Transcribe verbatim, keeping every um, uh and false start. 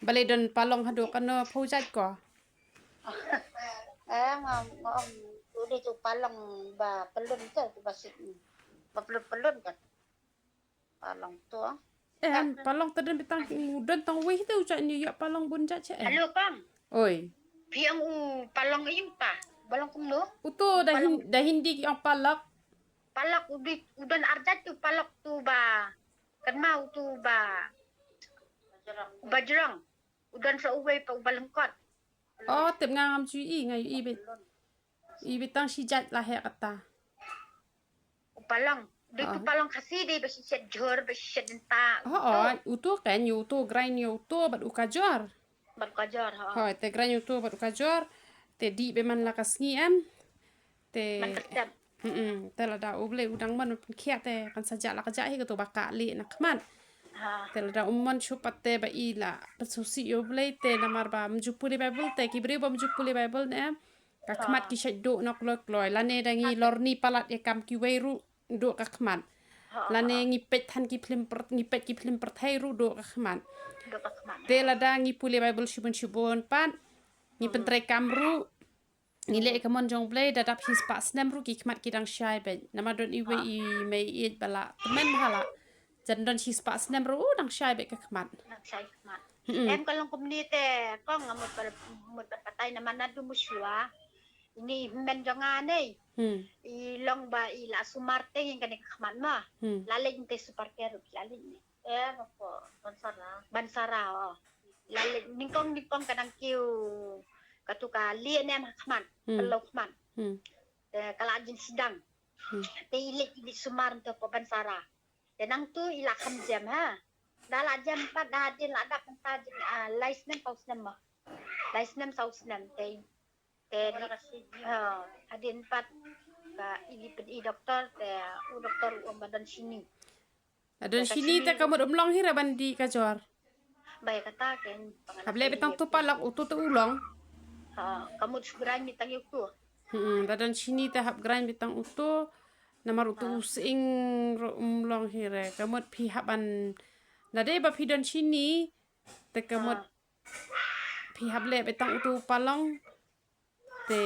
Balei don palong haduh kano phew jait ko? Eh, ngam, ngam, tu dei tu palong ba pelun tu, tu ba sit. Ba pelun, pelun kan. Palong tu. Eh, em, palong te don ba tang, don tang wei te u jait ni ïa palong bun jait sha, eh. Hello, Kong. Oi. Phi ong u palong ïa u pa. Palong kumno? Uto da Hin-, da Hindi ki ong palak. Palak u di, u don ar jait tu palak tu ba. Kan ma u tu ba. Bajrong. U don sa uwei pa u ba lyngkot. Oh, tip nga ngam ju i, nga i bit. I bit tang shi jait la heh kata. U palong. Dei tu palong Khasi dei ba shishet jhur, ba shishet denta. Oh, oh, uto kan, ïa uto grind ïa uto bad u kajor. Bad u kajor, ha. Hoi, te grind ïa uto bad u kajor. Te dih ba man la ka sngi em. Te man ka step. Mm-mm. Te lada U Blei u dang mon pynkhiah te kan sa jah la ka jah hi kato ba ka leh na khmat. Ha. Te lada um mon shuh pat te ba i la pynsngewsih ïa U Blei te namar ba ym ju pule Bible te ki briew ba ym ju pule Bible ne em. Ka khmat ki shait duh na kloi kloi. Lane da ngi lorni palat ïa kam kiwei ruh duh ka khmat. Lane ngi peit than ki phlim pyrthei, ngi peit ki phlim pyrthei ruh duh ka khmat. Duh ka khmat. Te lada ngi pule Bible shibun shibun pat. Ngi pyntrei kam ruh. Ngi leh ka mon jong U Blei da dap shispah snem ruh ki khmat ki dang shai beit. Namar don iwei i mei ïeit ba la tymmen bha la. Jan don shispah snem ruh u dang shai beit ka khmat. Dang shai khmat. Mm-mm. Em ka long kumne te Kong nga mut ba, mut ba patai namar naduh mynshuwa. Ini hynmen jong nga nei. Hmm. I long ba i la sumar te ïa kane ka khmat ma. Hmm. La leit te Super Care ruh la leit ne. Eh, ba ko Bansara. Bansara, oh. La leit nyngkong nyngkong ka dang kiew katu ka lieh ne em ha khmat. Hmm. Ka law khmat. Hmm. Te ka la jin sdang. Hmm. Te i leit i leit sumar te ko Bansara. Te nangtu i la kham jem ha. Da la jem pat da hadien la dap mynta jin, ah, lai snem saw snem ma. Lai snem saw snem te, te di, ha, hadien pat ba i li pyn i doktor te u doktor u ong ba don shini. Ba don shini te ka mut um long hi re ban dih kajor. Ba ïa kata ken. Hap leh beit tang uto palak uto te u long. Ha, ka mut shu grind beit tang ïa uto. Hmm, ba don shini te hap grind beit tang uto. Namar uto u sying ruh um long hi re. Ka mut phi hap ban. Lada ba phi don shini te ka mut phi hap leh beit tang uto palong. Te